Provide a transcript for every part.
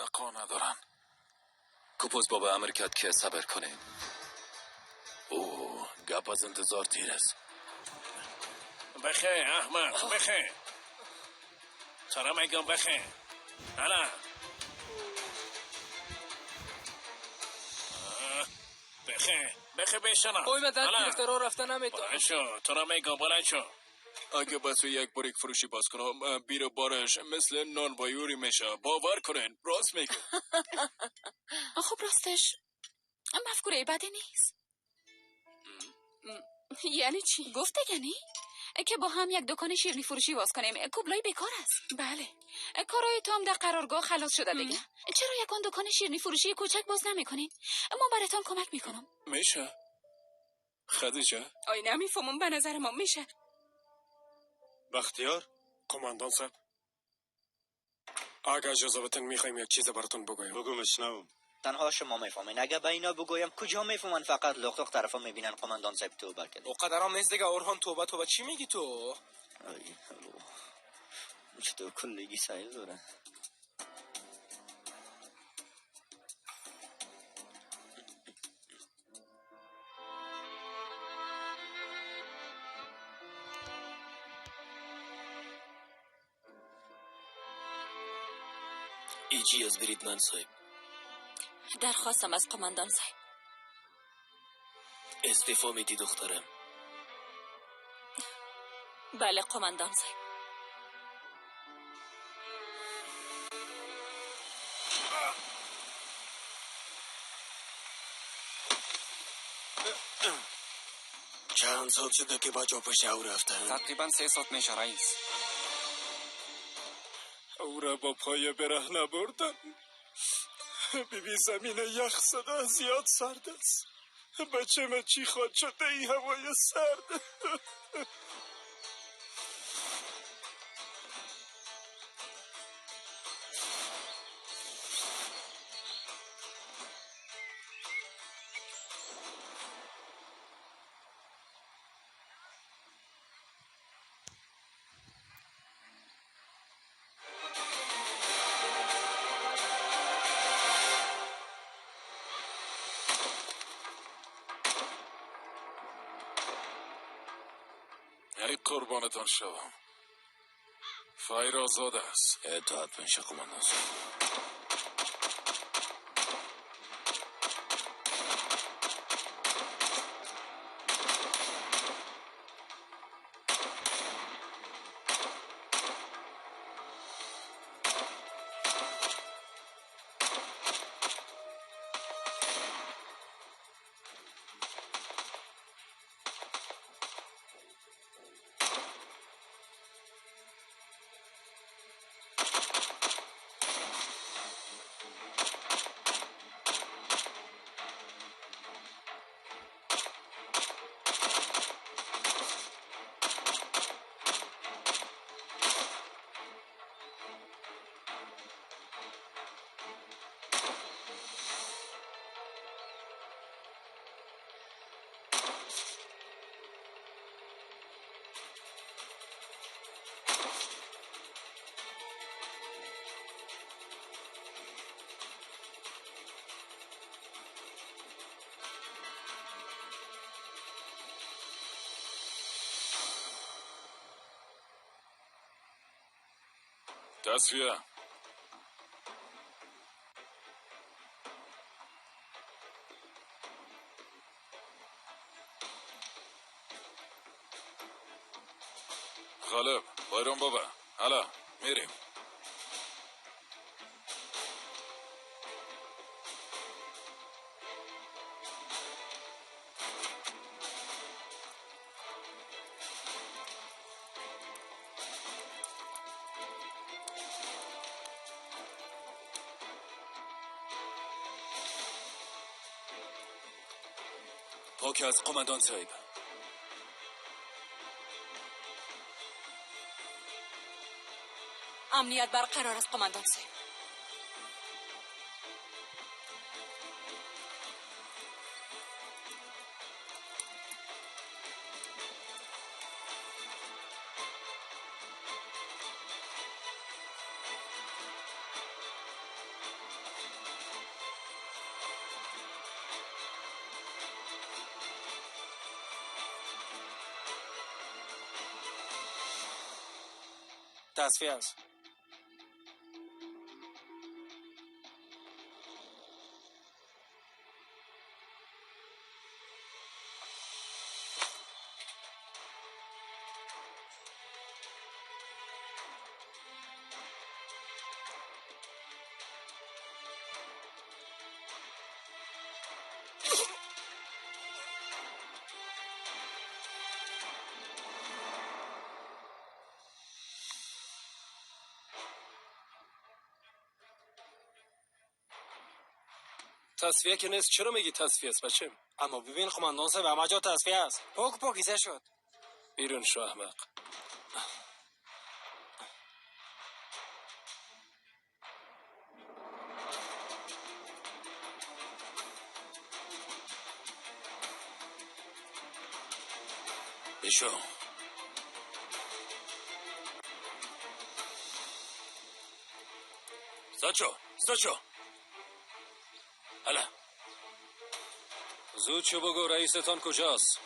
بقا ندارن. کوپوز بابا امر کرد که صبر کنیم. او گپ از انتظار تیر است. بخه احمد بخه. ترا میگم بخه. حالا بخه بخه بشنم. اوی من درد گرفته، راه رفته نمیتونم. بلند شو، ترا میگم بلند شو. اگه بس یک بریک فروشی باز کنم بیر بارش مثل نان وایوری میشه. باور کنین راست میگم. خب راستش مفکوره بدی نیست. یعنی چی؟ گفته یعنی که با هم یک دکان شیرینی فروشی باز کنیم. کوبلای بیکار است. بله. کارای تام در قرارگاه خلاص شده دیگه. چرا یکان دکان شیرینی فروشی کوچک باز نمیکنین؟ ما براتان کمک میکنم. میشه خدیجه؟ آی نمیفهمم، به نظر ما میشه. بختیار؟ قماندان صاحب، اگه اجازه بتن میخوایم یک چیز براتون بگویم. بگو مشنوم. تنها شما میفهمین. اگه به اینا بگویم کجا میفهمن؟ فقط لخت لخت طرفا میبینن. قماندان صاحب توبه کرد. اوقدرام نیست دیگه اورهان. توبه توبه چی میگی تو؟ ای چطور کلگی سایل داره. ایجی از بریدمن صاحب. درخواستم از قماندان صاحب. استعفا میدی دخترم؟ بله قماندان صاحب. چند ساعت شده که بچه پشت او رفتن؟ تقریبا 3 ساعت میشه رئیس. او را با پای برهنه بردن. بیبی زمین یخ زده، زیاد سرد است. بچه من چی خواهد شده ای هوای سرد؟ ای قربانتان شوم. فایر آزاد است. اطاعت میشه قماندان صاحب. تصفیه. غالب بایرون بابا حالا میریم. پاک از قماندان صاحب. امنیت برقرار است قماندان صاحب. تصفیه است. تصفیه که نیست، چرا میگی تصفیه است بچه؟ اما ببین قماندان صاحب، همه جا تصفیه است. پاک پاکیزه شد. بیرون شو احمق. بشو. ساچو ساچو، حالا زود شو بگو رئیستان کجاست؟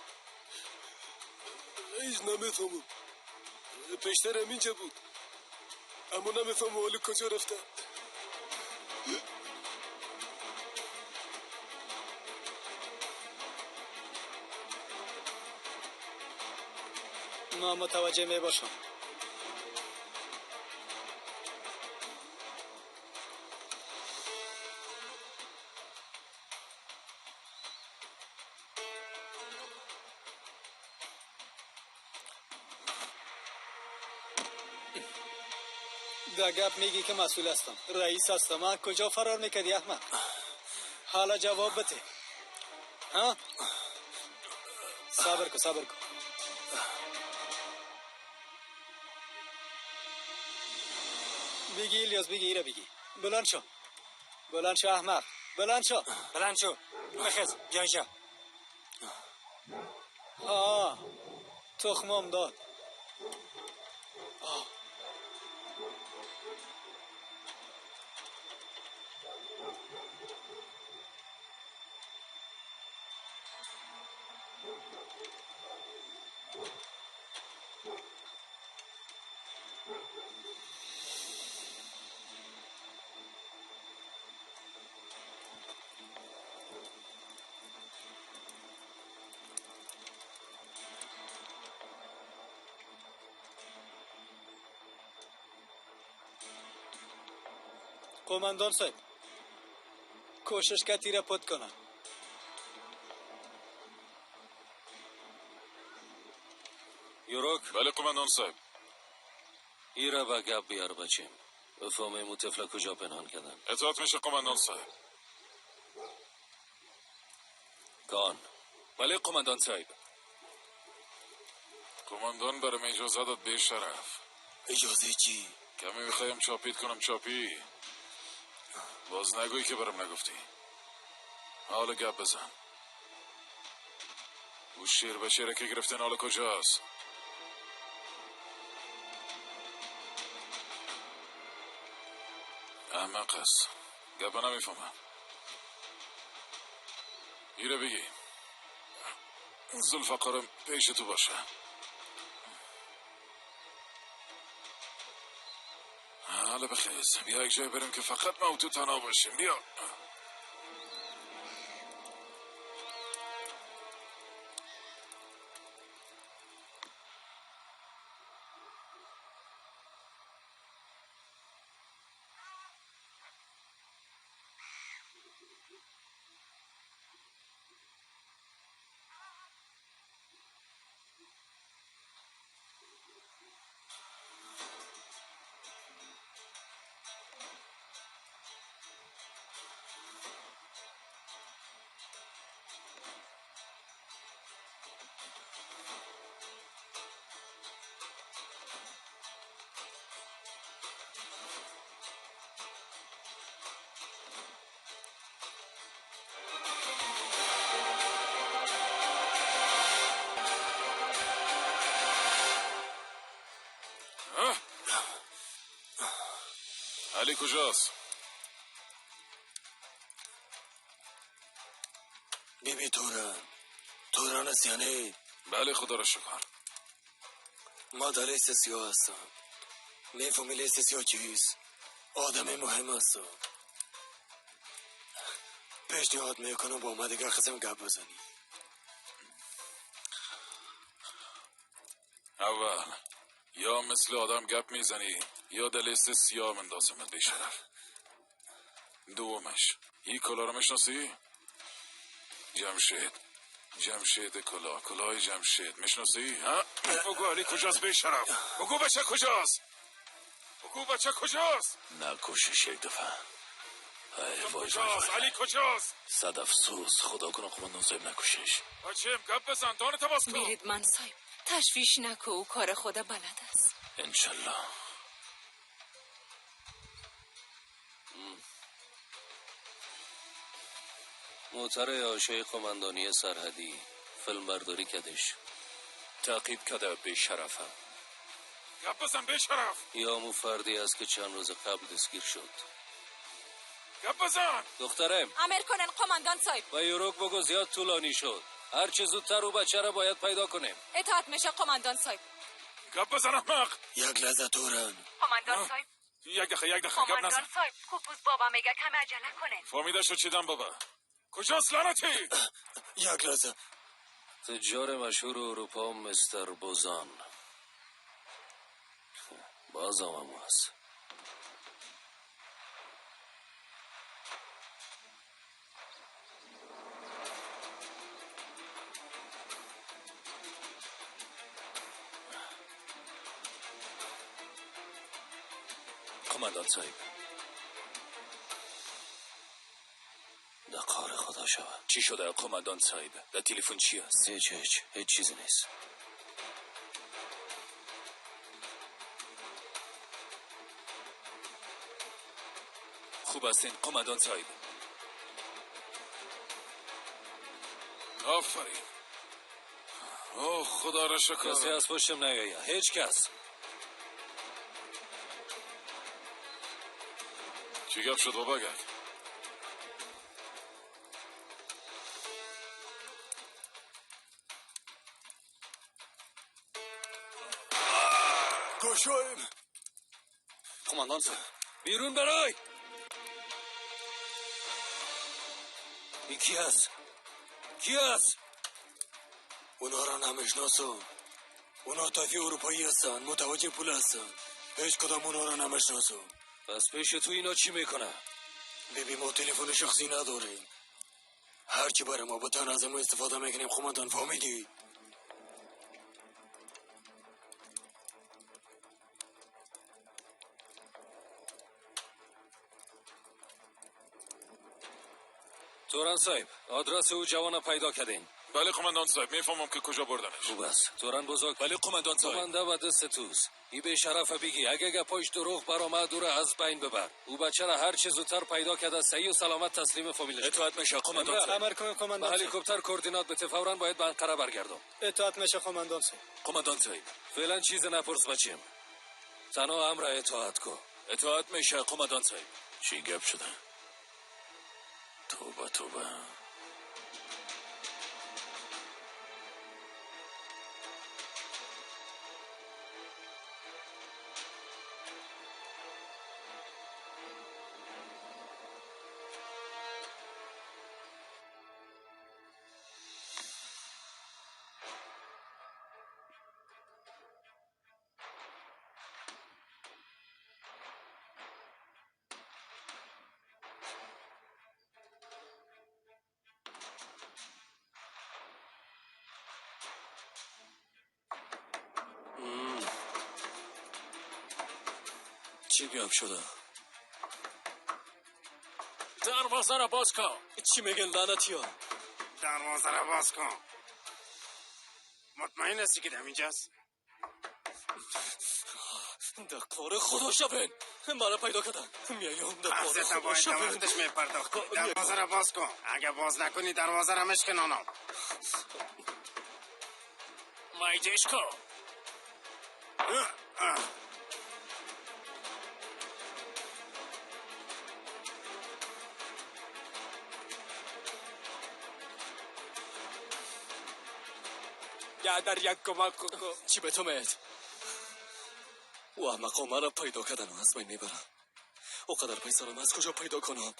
هیچ نمیفهمم. پیشتر اینجا بود، اما نمیفهمم حالا کجا رفته. ما متوجه می باشم. در گپ میگی که مسئول هستم، رئیس هستم. ها، کجا فرار میکردی احمد؟ حالا جواب بده. ها، صبر کن صبر کن. بگی الیاس، بگی ایره، بگی. بلند شو، بلند شو احمق، بلند شو. بلند شو، بخیز، بیا اینجا. آه، تخمم داد. قماندان صاحب، کوشش که تیره پت کنه. یوروک. بله قماندان صاحب. ایره به گپ بیار بچیم، بفهمیم او طفل کجا پنهان کردن. اطاعت میشه قماندان صاحب. کان. بله قماندان صاحب. قماندان برام اجازه داد به شرف. اجازه چی؟ کمی میخوایم چاپیت کنم. چاپی باز نگویی که برام نگفتی. حالا گپ بزن. او شیر به شیره که گرفتن حالا کجاست؟ احمق است، گپ نمیفهمم. ایره بگی زلفقارم پیش تو باشه. حالا بخیز، بیا یک جای بریم که فقط ما و تو تنها باشیم. بیا. علی کجاست؟ بیبی توران، توران است یعنی؟ بله خدا را شکر. ما در لیست سیاه هستم. میفهمی لیست سیاه چیست؟ آدم مهم است. پیشنهاد میکنم با ما دیگه قسم گپ بزنی. اول یا مثل آدم گپ میزنی یا در لیست سیاه مندازمت بیشرف. دومش این کلا رو میشناسی؟ جمشید، جمشید کلا، کلاه جمشید میشناسی؟ ها؟ بگو علی کجاست بیشرف؟ بگو بچه کجاست؟ بگو بچه کجاست؟ نکشش یک دفعه. ای وای وای کجاست؟ وای. علی کجاست؟ صد افسوس، خدا کنه قماندان صاحب نکشش. بچم گپ بزن، دانت باز کن. بیرید من صاحب، تشویش نکو، او کار خدا بلد است. انشالله. موتر آشه قماندانی سرحدی فیلم برداری کدش تعقیب کده به شرفم. گپ بزن به شرف. یا مو فردی است که چند روز قبل دستگیر شد. گپ بزن دخترم. امر کنن قماندان صاحب. با یوروک بگو زیاد طولانی شد، هرچه زودتر او بچه را باید پیدا کنیم. اطاعت میشه قماندان صاحب. گپ بزن احمق. یک لحظه تورن. قماندان صاحب. یک دقیقه، یک دقیقه گپ نزن. صاحب، کوپوز بابا میگه کم عجله کنن. فهمیده شد چیدم بابا. کجاست لعنتی؟ یک لحظه. تجار مشهور اروپا مستر بوزان باز هم هست. قماندان صاحب، در کار خدا شود. چی شده قماندان صاحب؟ در تلفن چی است؟ هیچ هیچ هیچ چیزی نیست. خوب هستین قماندان صاحب؟ آفرین. اوه خدا را شکر. کسی از پشتم نیاید، هیچ کس. چی گپ شد بابا گک؟ گشایم. قماندان صاحب. بیرون برای. این کی هست؟ کی هست؟ اونا را نمیشناسم. اونا طایفه اروپایی هستن، متوجه پول هستن. هیچ کدام اونا را نمیشناسم. پس پیش تو اینا چی میکنه؟ ببین ما تلفن شخصی نداریم. هرچی برای ما بتن از ما استفاده میکنیم قماندان، فهمیدی؟ توران صاحب، آدرس او جوان پیدا کردین. بله قماندان صاحب، میفهمم که کجا بردنش. خوب است توران بزرگ. بله قماندان صاحب. قمانده و دست توست. ای به شرف بگی اگه گپاش دروغ برآمد او را از بین ببر. او بچه را هر چه زودتر پیدا کرده صحیح و سلامت تسلیم فامیلش. اطاعت میشه قماندان صاحب. امر کنن با قماندان صاحب. هلیکوپتر کوردینات بده، فوراً باید به انقره برگردم. اطاعت میشه قماندان صاحب. قماندان صاحب. فعلا چیز نپرس بچیم، تنها امر اطاعت کن. اطاعت میشه قماندان صاحب. چی گپ شده؟ توبه توبه. چی گپ شده؟ دروازه را باز کن. چی میگن لعنتی ها؟ دروازه را باز کن. مطمئن هستی که اینجاست؟ در کار خدا شبن مرا پیدا کردن. میایم در کار قرضت خدا باید در شبن. وقتش میپرداختی. دروازه را باز کن. اگه باز نکنی دروازه را مشکنانم. مایدش کن. در یک کمک کن. چی به تو میاد؟ او احمقا مرا پیدا کردن و از بین میبرن. او قدر پیسه را من از کجا پیدا کنم؟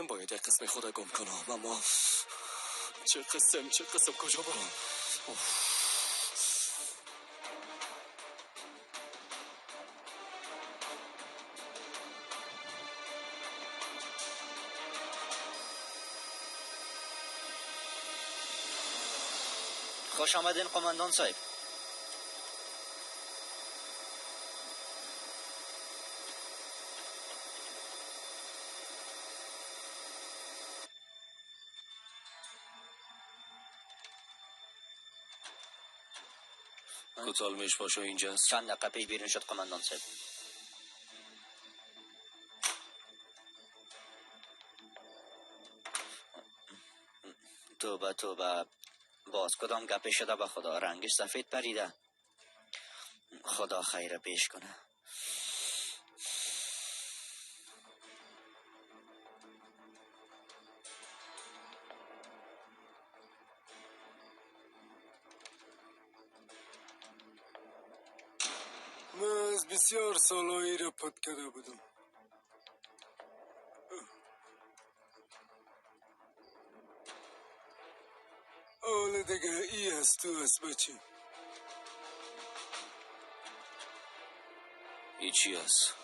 باید یک قسم خود گم کنم، اما چه قسم کجا برم؟ خوش آمدین قماندان صاحب. کوتالمش پاشا اینجاست؟ چند دقیقه پیش بیرون شد قماندان صاحب. توبه توبه، باز کدام گپی شده به خدا، رنگش سفید پریده. خدا خیر پیش کنه. من از بسیار سالهایی را پد کرده بودم. حالا دیگه ای از تو از بچه. ای چی است؟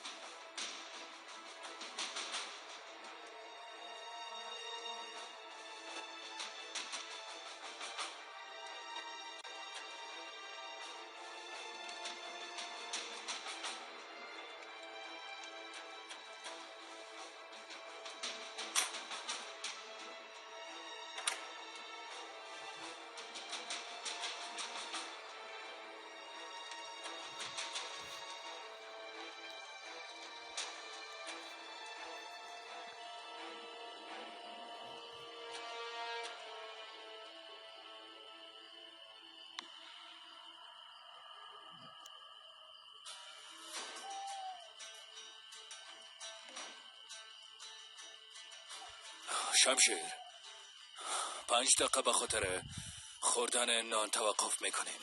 شمشیر، 5 دقیقه به خاطر خوردن نان توقف میکنیم.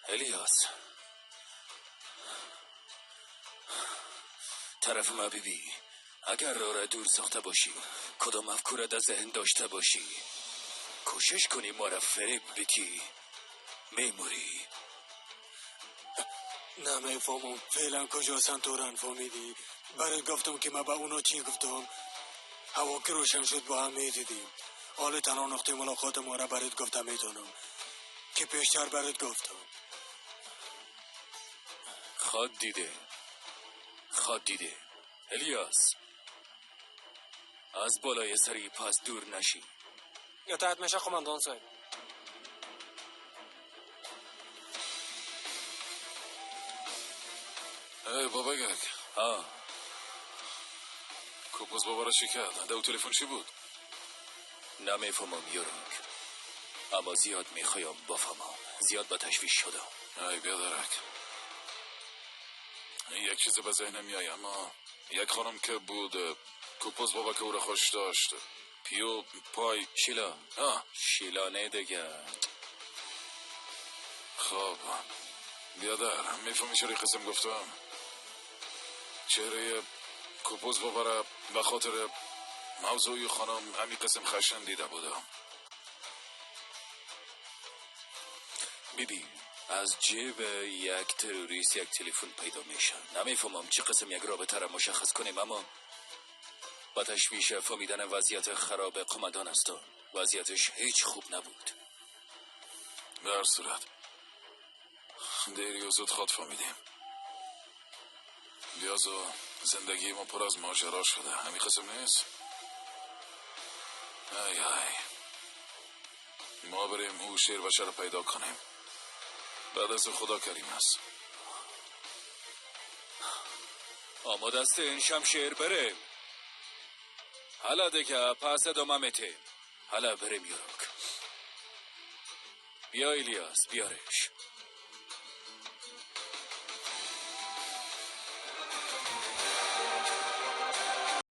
الیاس، طرف ما بیبی، اگر راه را دور ساخته باشی، کدام افکار در ذهن داشته باشی، کوشش کنی ما را فریب بدی، میموری. نمیفهمم فعلا کجا سنتورن فهمیدی؟ برات گفتم که من به اونا چی گفتم. هوا که روشن شد با هم میدیدیم. حال تنها نقطه ملاقات ما را برات گفتم میتونم که پیشتر برات گفتم. خواب دیده. الیاس، از بالای سری پس دور نشی. اطاعت میشه قماندان صاحب. ای بابا گک. ها، کوپوز بابا را چی کرد؟ دو تلفن چی بود؟ نمیفهمم یوروک، اما زیاد میخوایم بفهمم. زیاد با تشویش شدم. ای بیادرک، یک چیز به ذهنم میای، اما یک خانم که بود کوپوز بابا که او را خوش داشت، پیو پای شیلا. شیلا نه دیگه. خب بیادر، میفهمی چرا قسم گفتم؟ چهره کوپوز بابا را به خاطر موضوع خانم همی قسم خشن دیده بودم. بیبی، از جیب یک تروریست یک تلفن پیدا میشه. نمیفهمم چه قسم یک رابطه را مشخص کنیم، اما با تشویش فهمیدن وضعیت خراب قماندان است. وضعیتش هیچ خوب نبود. در صورت دیری و زود خود فهمیدیم. بیازو زندگی ما پر از ماجرا شده. همین قسم نیست؟ ای ای، ما بریم او شیر بچه رو پیدا کنیم. بعد از خدا کریم است. آماده است این شمشیر بریم. حالا دیگه پس ادامه میتیم. حالا بریم یوروک. بیا الیاس، بیارش.